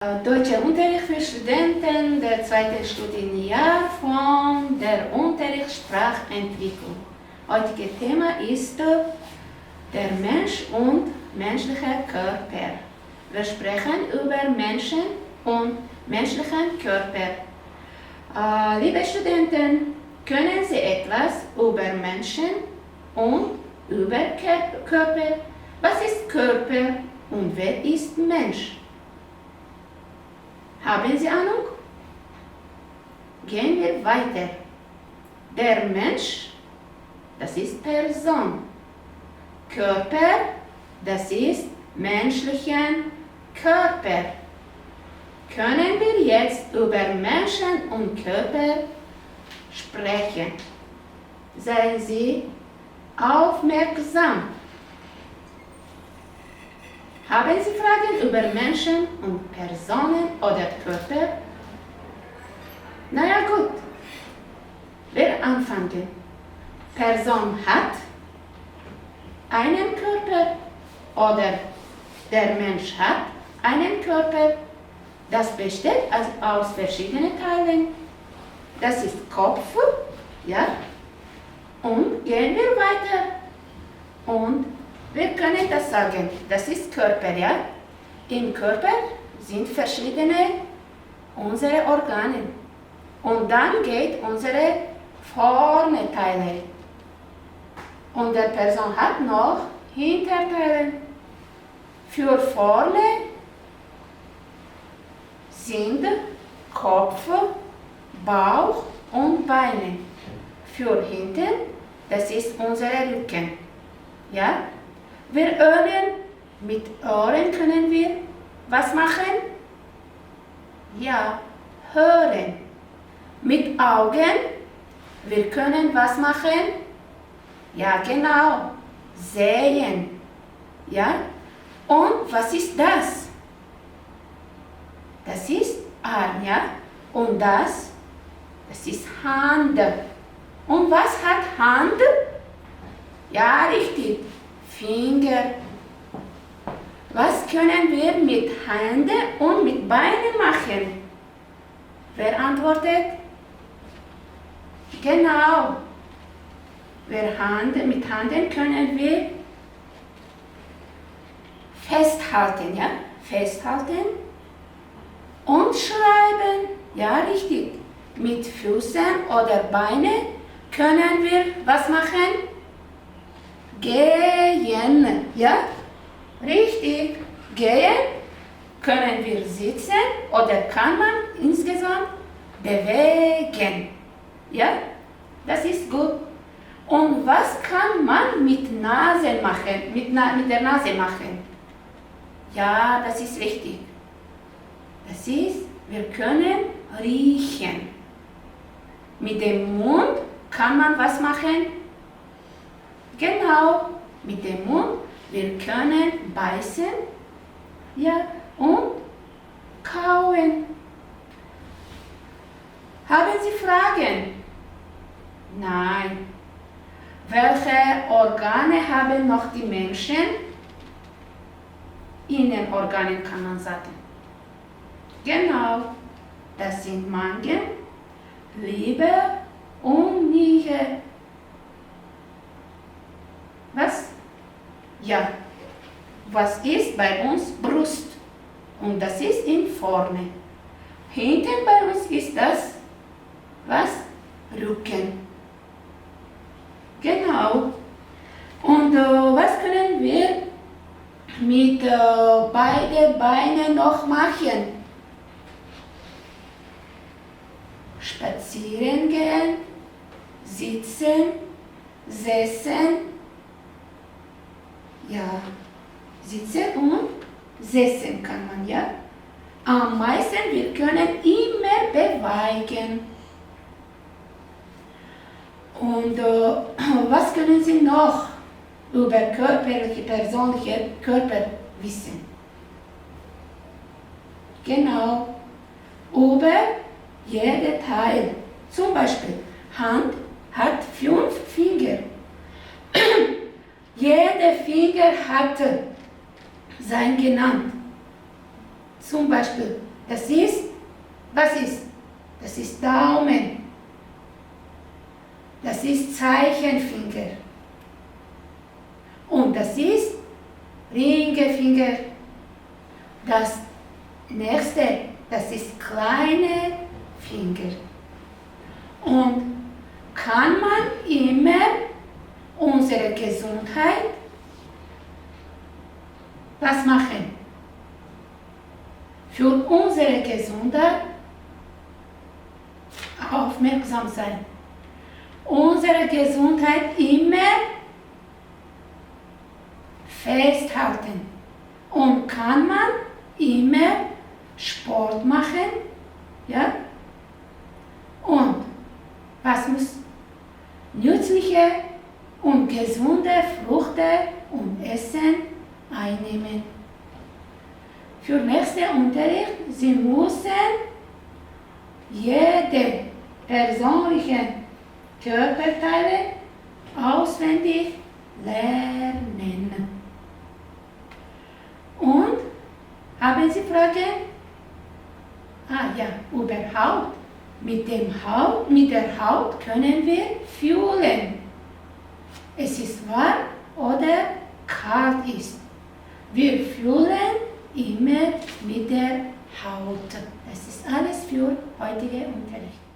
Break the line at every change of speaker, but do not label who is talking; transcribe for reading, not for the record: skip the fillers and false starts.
Deutscher Unterricht für Studenten der zweiten Studienjahr von der Unterricht Sprachentwicklung. Heutiges Thema ist der Mensch und menschlicher Körper. Wir sprechen über Menschen und menschlichen Körper. Liebe Studenten, können Sie etwas über Menschen und über Körper? Was ist Körper und wer ist Mensch? Haben Sie Ahnung? Gehen wir weiter. Der Mensch, das ist Person. Körper, das ist menschlichen Körper. Können wir jetzt über Menschen und Körper sprechen? Seien Sie aufmerksam. Haben Sie Fragen über Menschen und Personen oder Körper? Na ja, gut. Wir anfangen. Person hat einen Körper oder der Mensch hat einen Körper. Das besteht aus verschiedenen Teilen. Das ist Kopf, ja? Und gehen wir weiter. Und wir können das sagen, das ist Körper, ja? Im Körper sind verschiedene unsere Organe. Und dann geht unsere vorne Teile. Und der Person hat noch Hinterteile. Für vorne sind Kopf, Bauch und Beine. Für hinten, das ist unser Rücken. Ja? Wir hören, mit Ohren können wir was machen? Ja, hören. Mit Augen, wir können was machen? Ja, genau, sehen. Ja? Und was ist das? Das ist Arm, ja? Und das? Das ist Hand. Und was hat Hand? Ja, richtig. Finger. Was können wir mit Händen und mit Beinen machen? Wer antwortet? Genau. Mit Händen können wir festhalten, ja? Festhalten und schreiben. Ja, richtig. Mit Füßen oder Beinen können wir was machen? Gehen, ja? Richtig. Gehen können wir sitzen oder kann man insgesamt bewegen. Ja? Das ist gut. Und was kann man mit Nase machen? Mit der Nase machen? Ja, das ist richtig. Das ist, wir können riechen. Mit dem Mund kann man was machen? Genau, mit dem Mund, wir können beißen, ja, und kauen. Haben Sie Fragen? Nein. Welche Organe haben noch die Menschen? Innenorgane kann man sagen. Genau, das sind Magen, Leber und Niere. Was? Ja, was ist bei uns Brust? Und das ist in vorne. Hinten bei uns ist das, was? Rücken. Genau. Und was können wir mit beiden Beinen noch machen? Spazieren gehen, sitzen, setzen. Ja, sitzen und setzen kann man, ja. Am meisten, wir können immer bewegen. Und was können Sie noch über körperliche, persönliche Körper wissen? Genau, über jede Teil. Zum Beispiel, Hand hat 5 Finger. Jeder Finger hat sein genannt. Zum Beispiel Das ist, was ist? Das ist Daumen. Das ist Zeichenfinger. Und das ist Ringefinger. Das nächste, das ist kleine Finger. Und kann man immer unsere Gesundheit was machen? Für unsere Gesundheit aufmerksam sein. Unsere Gesundheit immer festhalten. Und kann man immer Sport machen? Ja? Und was muss nützliche und gesunde Früchte und Essen einnehmen? Für nächsten Unterricht, Sie müssen jede persönliche Körperteile auswendig lernen. Und haben Sie Fragen? Ah ja, über Haut. Mit der Haut können wir fühlen. Es ist warm oder kalt ist. Wir fühlen immer mit der Haut. Das ist alles für heutige Unterricht.